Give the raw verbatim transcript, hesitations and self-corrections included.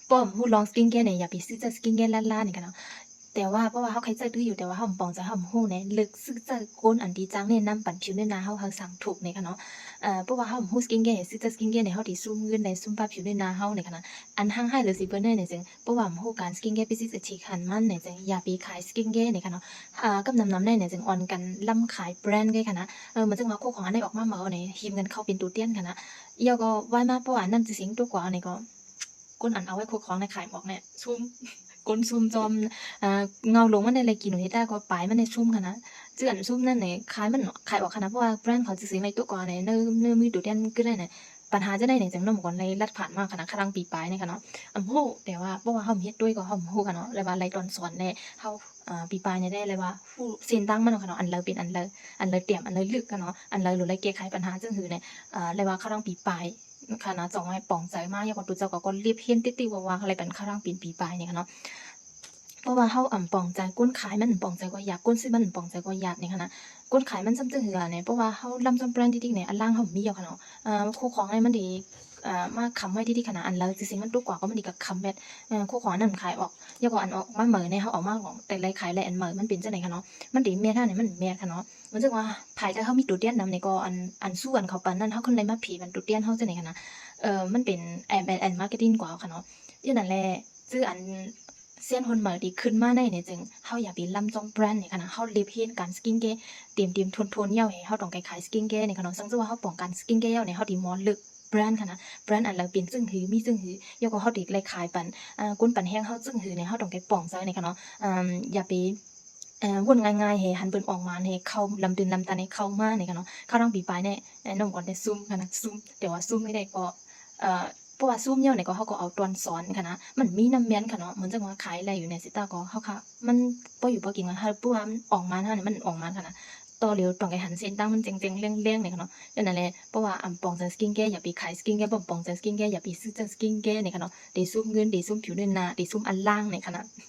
ပေႃးဢမ်ႇႁူႉလွင်ႈ skin care ၼႆႉ ယႃႇပေသိုဝ်ႉၸႂ်ႉ skin care လႃးလႃးၼႆႉၶႃႈၼေႃႈ။ တႄႇဝႃႈ ပေႃးဝႃႈႁဝ်းၶႂ်ႈၸႂ်ႉတိုဝ်းယူႇ တႄႇဝႃႈႁဝ်းဢမ်ႇပွင်ႇၸႂ် ႁဝ်းဢမ်ႇႁူႉၼႆ လိူၵ်ႈသိုဝ်ႉၸႂ်ႉၵူၼ်းဢၼ်တေၸၢင်ႈၼႄႉၼမ်းပၼ် ၽိဝ်ၼိူဝ်ႉၼႃႈႁဝ်း ႁႂ်ႈသၢင်ႇထုၵ်ႇၼႆႉၶႃႈၼေႃႈ။ ဢိူဝ်ႇ ပေႃးဝႃႈႁဝ်းဢမ်ႇႁူႉ skin care သိုဝ်ႉၸႂ်ႉ skin care ၼႆႉ ႁဝ်းတေသုမ်းငိုၼ်းလႄႈ သုမ်းပႃးၽိဝ်ၼိူဝ်ႉၼႃႈႁဝ်းၼႆႉၶႃႈၼႃႇ။ ဢၼ်ႁၢင်ႈႁၢႆႉလိူဝ်သေပိူၼ်ႈၼႆႉၼႆၸိုင် ပေႃးဝႃႈဢမ်ႇႁူႉၵၢၼ် skin care ပႆႇသိုဝ်ႉၸႂ်ႉ ၶိတ်ႇၶၼ်မၼ်းၼႆၸိုင် ယႃႇပေၶၢႆ skin care ၼႆႉၶႃႈၼေႃႈ။ ဢိူဝ်ႇ ၵမ်ႈၼမ်ၼမ်ၼႆႉၼႆၸိုင် ဢွၼ်ၵၼ်လမ်းၶၢႆ brand ၵူၺ်းၶႃႈၼႃႇ။ ဢိူဝ်ႇ မိူၼ်ၸိူင်ႉဝႃႈ ၶူဝ်းၶွင်ဢၼ်လႆႈဢွၵ်ႇမႃးမႂ်ႇၼႆႉ ႁိမ်ၵၼ်ၶဝ်ႈပဵၼ်တူဝ်တႅၼ်းၶႃႈၼႃႇ။ ယဝ်ႉၵေႃႈ ဝၢႆးမႃး ပေႃးဝႃႈၼၼ်ႉၸိုင် တူၵ်းၵႂႃႇၼႆၵေႃႈ ၵူၼ်းဢၼ်ဢဝ်ဝႆႉၶူဝ်းၶွင်ၼႆႉ ၶၢႆဢမ်ႇဢွၵ်ႇၼႆႉ သုမ်း ၵူၼ်းသုမ်းၸွမ်း။ ဢႃႇ ငဝ်ႈလူင်မၼ်းၼႆႉ လႆႈၵိၼ်ယူႇႁႃႉ တႄႉၵေႃႈ ပၢႆမၼ်းၼႆႉ သုမ်းၶႃႈၼႃႇ။ ၸိူဝ်းဢၼ်သုမ်းၼၼ်ႉၼႆႉ ၶၢႆမၼ်းၼေႃႈ ၶၢႆဢွၵ်ႇၶႃႈၼႃႇ။ ပေႃးဝႃႈ brand ၶဝ်ၸိုဝ်ႈသဵင်လႆႈတူၵ်းၵႂႃႇၼႆႉ ၼႂ်း ၼႂ်းမိုဝ်းတူဝ်တႅၼ်းၵူၺ်းၼႆႉ ပၼ်ႁႃၸိူဝ်းၼႆႉၼႆႉ ၸင်ႇၼမ်ၵွၼ်ႇ လႆႈလတ်းၽၢၼ်ႇမႃးၶႃႈၼႃႇ။ ၶၢဝ်းတၢင်းပီပၢႆၼႆႉၶႃႈၼေႃႈ ဢမ်ႇႁူႉ။ တႄႇဝႃႈ ပေႃးဝႃႈႁဝ်းဢမ်ႇႁဵတ်းတူၺ်းၵေႃႈ ႁဝ်းဢမ်ႇႁူႉၶႃႈၼေႃႈ။ လႄႈဝႃႈ လႆႈတွၼ်ႈသွၼ်လႄႈ ႁဝ်း ဢႃႇ ပီပၢႆၼႆႉလႄႈ လႆႈဝႃႈ ႁူႉသဵၼ်ႈတၢင်းမၼ်းၶႃႈၼေႃႈ။ ဢၼ်လႂ်ပဵၼ်ဢၼ်လႂ် ဢၼ်လႂ်တႅမ်ႇ ဢၼ်လႂ်လိုၵ်ႉၶႃႈၼေႃႈ။ ဢၼ်လႂ်လူဝ်ႇလႆႈၵႄႈၶႆပၼ်ႁႃၸိူင်ႉႁိုဝ်ၼႆႉ ဢႃႇ လႄႈဝႃႈ ၶၢဝ်းတၢင်းပီပၢႆ ၶႃႈၼႃႇ ၸွင်ႇဝႃႈပွင်ႇၸႂ်မႃး ယဝ်ႉၵေႃႈ တူဝ်ၸဝ်ႈၵဝ်ႇၵေႃႈ လဵပ်ႈႁဵၼ်းတိၵ်းတိၵ်း ဝႃႈဝႃႈ ၶႂ်ႈလႆႈပၼ်ၶၢဝ်းတၢင်းပဵၼ်ပီပၢႆၼႆႉၶႃႈၼေႃႈ။ ပေႃးဝႃႈႁဝ်းဢမ်ႇပွင်ႇၸႂ် ၵူၼ်းၶၢႆမၼ်းဢမ်ႇပွင်ႇၸႂ်ၵေႃႈယၢပ်ႇ ၵူၼ်းသိုဝ်ႉမၼ်းဢမ်ႇပွင်ႇၸႂ်ၵေႃႈယၢပ်ႇၼႆႉၶႃႈၼႃႇ။ ၵူၼ်းၶၢႆမၼ်းသမ်ႉၸိူင်ႉႁိုဝ်ၼႆႉ ပေႃးဝႃႈႁဝ်းလမ်းၸွမ်း brand တိၵ်းတိၵ်းၼႆႉ ဢလၢင်းႁဝ်းဢမ်ႇမီးယဝ်ႉၶႃႈၼေႃႈ။ ဢိူဝ်ႇ ၶူဝ်းၶွင်ၼႆႉ မၼ်းတေ ဢိူဝ်ႇ မႃးၶမ်ဝႆႉတိၵ်းတိၵ်းၶႃႈၼႃႇ။ ဢၼ်လႂ်ၸိုဝ်ႈသဵင်မၼ်းတူၵ်းၵႂႃႇၵေႃႈ မၼ်းတေၵႂႃႇၶမ်ဝႆႉ ဢိူဝ်ႇ ၶူဝ်းၶွင်ဢၼ်ၼၼ်ႉၶၢႆဢွၵ်ႇ ယဝ်ႉၵေႃႈ ဢၼ်ဢွၵ်ႇမႃးမႂ်ႇၼႆႉ ႁဝ်းဢဝ်မႃးၶွင် တေလႆႈၶၢႆလႆႈဢၼ်မႂ်ႇ မၼ်းပဵၼ်ၸိူင်ႉၼႆၶႃႈၼေႃႈ။ မၼ်းတေမႅၼ်ႈႁႃႉၼႆႉ မၼ်းဢမ်ႇမႅၼ်ႈၶႃႈၼေႃႈ။ မိူၼ်ၸိူင်ႉဝႃႈ ၽၢႆႇတႂ်ႈႁဝ်းမီးတူဝ်တႅၼ်းၼမ်ၼႆႉၵေႃႈ ဢၼ် ဢၼ်သူးဢၼ်ၶဝ်ပၼ်ၼၼ်ႉ ႁဝ်းၶိုၼ်းလႆႈမႃးၽႄပၼ်တူဝ်တႅၼ်းႁဝ်းၸိူင်ႉၼႆၶႃႈၼႃႇ။ ဢိူဝ်ႇ မၼ်းပဵၼ် M L M marketing ၵႂႃႇၶႃႈၼေႃႈ။ ယွၼ်ႉၼၼ်လႄႈ ၸိူဝ်းဢၼ် သဵၼ်ႈႁူၼ်မႂ်ႇတေၶိုၼ်ႈမႃးၼႆႉၼႆၸိုင် ႁဝ်းယႃႇပေလမ်းၸွမ်း brand ၼႆႉၶႃႈၼႃႇ။ ႁဝ်းလဵပ်ႈႁဵၼ်းၵၢၼ် skin care တဵမ်တဵမ်ထူၼ်ႈထူၼ်ႈယဝ်ႉႁေ ႁဝ်းတွင်ႈၵႆႉၶၢႆ skin care ၼႆႉၶႃႈၼေႃႈ။ သင်ၸိူဝ်ႉဝႃႈ ႁဝ်းပွင်ႇၵၢၼ် skin care ယဝ်ႉၼႆ ႁဝ်းတေမေႃလိူၵ်ႈ brand ၶႃႈၼႃႇ။ brand ဢၼ်လႂ်ပဵၼ်ၸိူင်ႉႁိုဝ် မီးၸိူင်ႉႁိုဝ် ယဝ်ႉၵေႃႈ ႁဝ်းတေလႆႈၶၢႆပၼ် ဢႃႇ ၵူၼ်းပၼ်ႁႅင်းႁဝ်းၸိူင်ႉႁိုဝ်ၼႆ ႁဝ်းတွင်ႈၵႆႉပွင်ႇၸႂ်ၼႆႉၶႃႈၼေႃႈ။ ဢိုမ်ႇ ယႃႇပေ ဢိူဝ်ႇ ဝူၼ်ႉငၢႆႈငၢႆႈႁေ ႁၼ်ပိူၼ်ႈဢွင်ႇမၢၼ်ႁေ ၶဝ်ႈလမ်တိုၼ်ႈလမ်တၼ်ႁေ ၶဝ်ႈမႃးၼႆႉၶႃႈၼေႃႈ။ ၶၢဝ်းတၢင်းပီပၢႆၼႆႉ ဢိူဝ်ႇ ၼွင်ႉၵွၼ်ႇတေသုမ်းၶႃႈၼႃႇ သုမ်း တႄႇဝႃႈ သုမ်းၼႆႉၵေႃႈ ဢိူဝ်ႇ ပေႃးဝႃႈသုမ်းယဝ်ႉၼႆၵေႃႈ ႁဝ်းၵေႃႈဢဝ်တွၼ်ႈသွၼ်ၶႃႈၼႃႇ။ မၼ်းမီးၼမ်ႉမႅၼ်ႈၶႃႈၼေႃႈ။ မိူၼ်ၸိူင်ႉဝႃႈ ၶၢႆလႆႈယူႇၼႆသေတႃႉၵေႃႈ ႁဝ်းၶႃႈ မၼ်းပေႃးယူႇပေႃးၵိၼ်ၵၼ် ႁႂ်ႈပေႃးဝႃႈမၼ်းဢွင်ႇမၢၼ်ႁႃႉၼႆ မၼ်းဢွင်ႇမၢၼ်ၶႃႈၼႃႇ။ တေႃႈလဵဝ် တွင်ႈၵႆႉႁၼ်သဵၼ်ႈတၢင်းမၼ်း ၸႅင်ႈၸႅင်ႈလႅင်းလႅင်းၼႆၶႃႈၼေႃႈ။ ယွၼ်ႉၼၼ်လႄႈ ပေႃးဝႃႈဢမ်ႇပွင်ႇၸႂ် skin care ယႃႇပေၶၢႆ skin care၊ ပေႃးဢမ်ႇပွင်ႇၸႂ် skin care ယႃႇပေသိုဝ်ႉၸႂ်ႉ skin care ၼႆၶႃႈၼေႃႈ။ တေသုမ်းငိုၼ်း တေသုမ်းၽိဝ်ၼိူဝ်ႉၼႃႈ တေသုမ်းဢလၢင်းၼႆၶႃႈၼႃႇ။